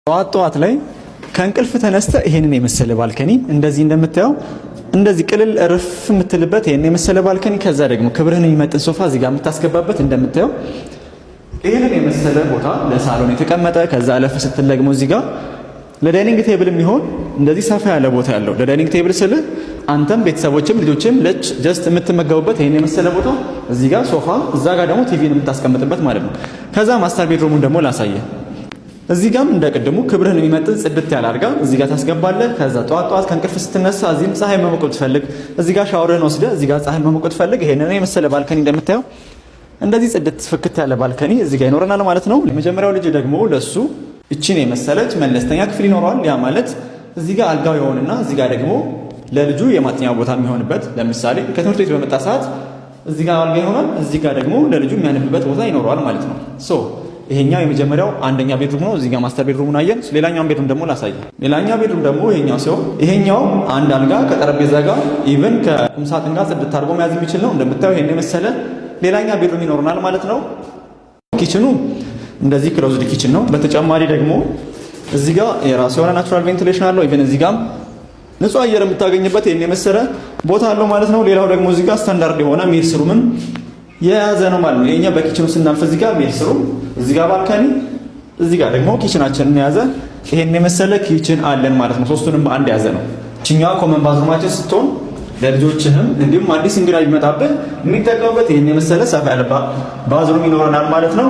ጠዋት ጠዋት ላይ ከእንቅልፍ ተነስተህ ይሄንን የመሰለ balcony፣ እንደዚህ እንደምታየው እንደዚህ ቅልል እርፍ የምትልበት ይሄንን የመሰለ balcony፣ ከዛ ደግሞ ክብርህን የሚመጥን ሶፋ እዚህ ጋር የምታስገባበት፣ እንደምታየው ይህንን የመሰለ ቦታ ለሳሎን የተቀመጠ፣ ከዛ አለፍ ስትል ደግሞ እዚህ ጋር ለ dining table የሚሆን እንደዚህ ሰፋ ያለ ቦታ ያለው፣ ለ dining table ስልህ አንተም ቤተሰቦችም ልጆችም ለች just የምትመገቡበት ይህን የመሰለ ቦታ፣ እዚህ ጋር ሶፋ፣ እዛ ጋር ደግሞ ቲቪን የምታስቀምጥበት ማለት ነው። ከዛ master bedroom ኡን ደግሞ ላሳይህ። እዚህ ጋርም እንደ ቅድሙ ክብርህን የሚመጥን ጽድት ያለ አልጋ እዚህ ጋር ታስገባለህ። ከዛ ጠዋት ጠዋት ከእንቅልፍ ስትነሳ እዚህም ፀሐይ መሞቅ ብትፈልግ፣ እዚህ ጋር ሻወርህን ወስደህ እዚህ ጋር ፀሐይ መሞቅ ብትፈልግ፣ ይሄንን የመሰለ balcony እንደምታየው እንደዚህ ጽድት ፍክት ያለ balcony እዚህ ጋር ይኖረናል ማለት ነው። የመጀመሪያው ልጅ ደግሞ ለሱ እቺን የመሰለች መለስተኛ ክፍል ይኖረዋል። ያ ማለት እዚህ ጋር አልጋው ይሆንና እዚህ ጋር ደግሞ ለልጁ የማጥኛ ቦታ የሚሆንበት፣ ለምሳሌ ከትምህርት ቤት በመጣ ሰዓት እዚህ ጋር አልጋ ይሆናል፣ እዚህ ጋር ደግሞ ለልጁ የሚያነብበት ቦታ ይኖረዋል ማለት ነው። So ይሄኛው የመጀመሪያው አንደኛ bedroom ነው። እዚህ ጋር master bedroom ኡን አየን። ሌላኛውን bedroom ደግሞ ላሳይ። ሌላኛው bedroom ደግሞ ይሄኛው ሲሆን ይሄኛው አንድ አልጋ ከጠረጴዛ ጋር even ከቁም ሳጥን ጋር ጽድት አድርጎ መያዝ የሚችል ነው። እንደምታየው ይሄን የመሰለ ሌላኛ bedroom ይኖረናል ማለት ነው። Kitchen ኑ እንደዚህ closed kitchen ነው። በተጨማሪ ደግሞ እዚህ ጋር የራሱ የሆነ natural ventilation አለው። Even እዚህ ጋርም ንጹህ አየር የምታገኝበት ይሄን የመሰለ ቦታ አለው ማለት ነው። ሌላው ደግሞ እዚህ ጋር ስታንዳርድ የሆነ maid's room ም የያዘ ነው ማለት ነው። ይሄኛ በ kitchen ኑ ስናልፍ እዚህ ጋር maid's room፣ እዚህ ጋር balcony፣ እዚህ ጋር ደግሞ kitchen ኣችንን የያዘ ይሄን የመሰለ kitchen አለን ማለት ነው። ሶስቱንም በአንድ የያዘ ነው። ይችኛዋ common bathroom ኣችን ስትሆን ለልጆችህም እንዲሁም አዲስ እንግዳ ቢመጣብህ የሚጠቀሙበት ይሄን የመሰለ ሰፋ ያለ bathroom ይኖረናል ማለት ነው።